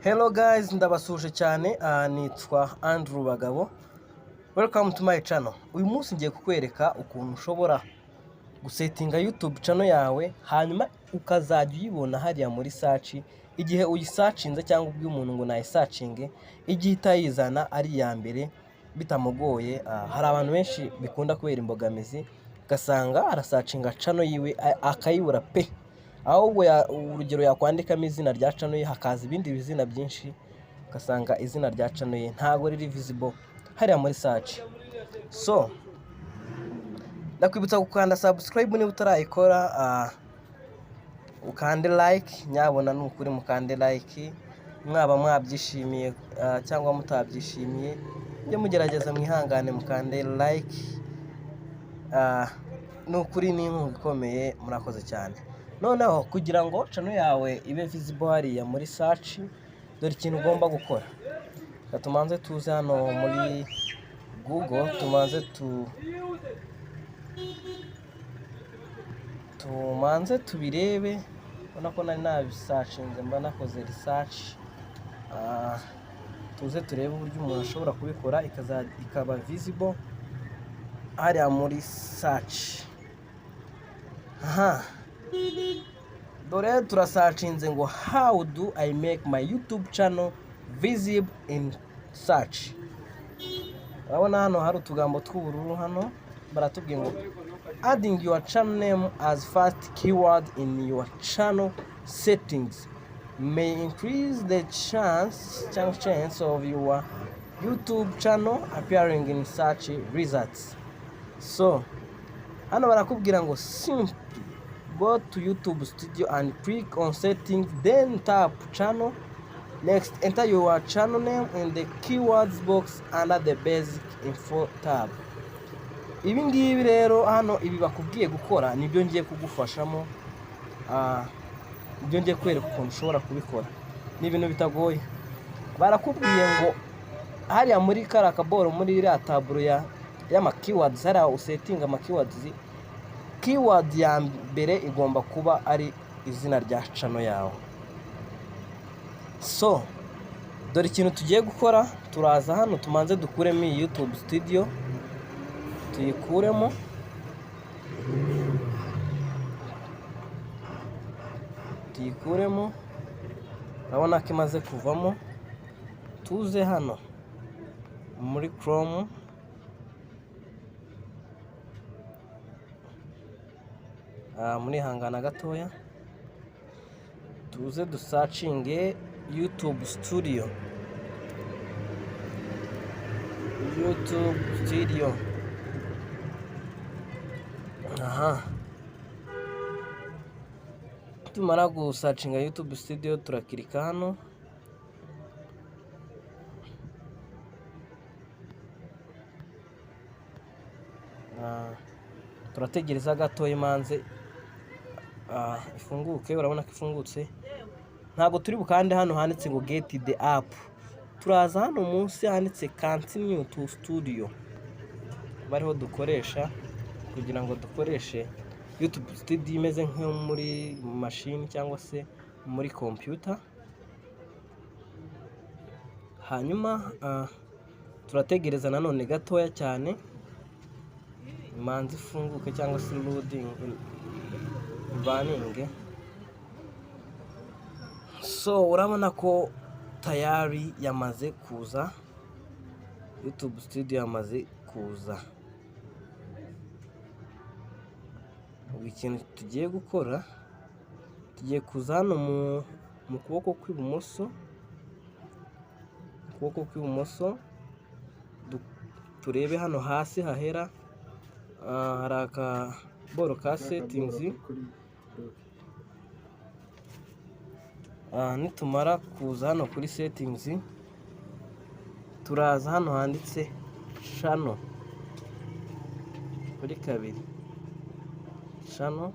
Hello guys, ndabasuhuje cyane. Nitwa Andrew Bagabo. Welcome to my channel. Uyu munsi ngiye kukwereka ukuntu ushobora gusettinga YouTube channel yawe, hanyuma ukazajya uyibona hariya muri search igihe uyisearchinze, cyangwa ubwiye umuntu ngo nayisearchinge, igihe itayizana ari iya mbere bitamugoye. Hari abantu benshi bikunda kubera imbogamizi, ugasanga arasearchinga channel yiwe akayibura pe. Ahubwo urugero yakwandikamo izina rya channel ye, hakaza ibindi bizina byinshi, ugasanga izina rya channel ye ntago riri visible hariya muri search. So ndakwibutsa gukanda subscribe niba utarayikora, ukande like. Nyabona ni ukuri mukande like, mwaba mwabyishimiye cyangwa mutabyishimiye, mujye mugerageza mwihangane mukande like. Ni ukuri ni inkunga ikomeye, murakoze cyane. Noneho kugira ngo channel yawe ibe visible hariya muri search, dore ikintu ugomba gukora. Reka tumanze tuze hano muri Google, tumanze tubirebe. Ubona ko nari nabisearchinze, mba nakoze research. Tuze turebe uburyo umuntu ashobora kubikora ikaba visible hariya muri search. Aha dore turasearchinze ngo "How do I make my YouTube channel visible in search?" Urabona hano hari utugambo tw'ubururu. Hano baratubwiye ngo "Adding your channel name as first keyword in your channel settings may increase the chance cyangwa chance of your YouTube channel appearing in search results." So hano barakubwira ngo "Simply go to YouTube Studio and click on Settings, then tap Channel. Next, enter your channel name in the keywords box under the Basic Info tab." Ibi ngibi rero hano, ibi bakubwiye gukora nibyo ngiye kugufashamo. Ibyo ngiye kwereka ukuntu ushobora kubikora ni ibintu bitagoye. Barakubwiye ngo hariya muri kariya kaboro, muri iriya taburo ya y'ama keywords, hariya usettinga ama keywords, keyword ya mbere igomba kuba ari izina rya channel yawe. So dore ikintu tugiye gukora. Turaza hano, tumanze dukuremo iyi YouTube Studio, tuyikuremo. Tuyikuremo, urabona ko imaze kuvamo. Tuze hano muri Chrome. Murihangana gatoya, tuze dusearchinge YouTube Studio. YouTube Studio, aha tumara gusearchinga YouTube Studio, turaclicka hano. Turategereza gatoya imanze ifunguke. Urabona ko ifungutse. Ntabwo turi bukande hano handitse ngo "Get the app". Turaza hano munsi handitse "Continue to Studio", bariho dukoresha kugira ngo dukoreshe YouTube Studio imeze nko muri mashini cyangwa se muri computer. Hanyuma turategereza nanone gatoya cyane imanza ifunguke cyangwa se loading ibaninge. So urabona ko tayari yamaze kuza, YouTube Studio yamaze kuza. Ubu ikintu tugiye gukora, tugiye kuza hano mu kuboko kw'ibumoso, mu kuboko kw'ibumoso turebe hano hasi hahera. Hari akaboro ka settings. Nitumara kuza hano kuri settings, turaza hano handitse channel kuri kabiri, channel.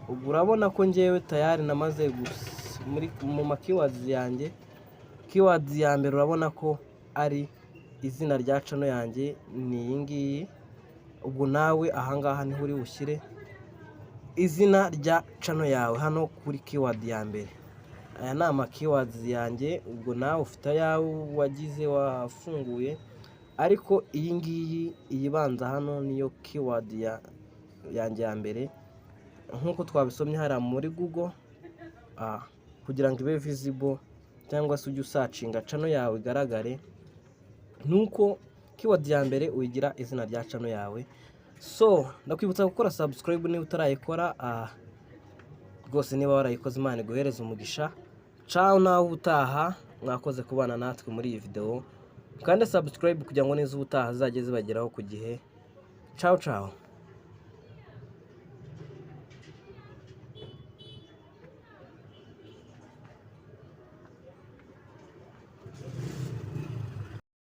Ubwo urabona ko ngewe tayari namaze muri mu ma keywords yanjye, keyword ya mbere urabona ko ari izina rya channel yanjye, ni iyi ngiyi. Ubwo nawe ahangaha niho uri bushyire. Izina rya channel yawe hano kuri keyword ya mbere. Aya ni ama keywords yanjye, ubwo nawe ufite ayawe wagize wafunguye, ariko iyi ngiyi iyibanza hano niyo keyword yanjye ya mbere, nk'uko twabisomye hariya muri Google. Kugira ngo ibe visible cyangwa se ujye usearchinga channel yawe igaragare, nuko keyword ya mbere uyigira izina rya channel yawe. So ndakwibutsa gukora subscribe niba utarayikora. Rwose niba warayikoze, Imana iguhereze umugisha. Ciao, nawe ubutaha. Mwakoze kubana natwe muri iyi video. Kandi subscribe kugira ngo neza ubutaha zizajye zibageraho ku gihe. Ciao ciao.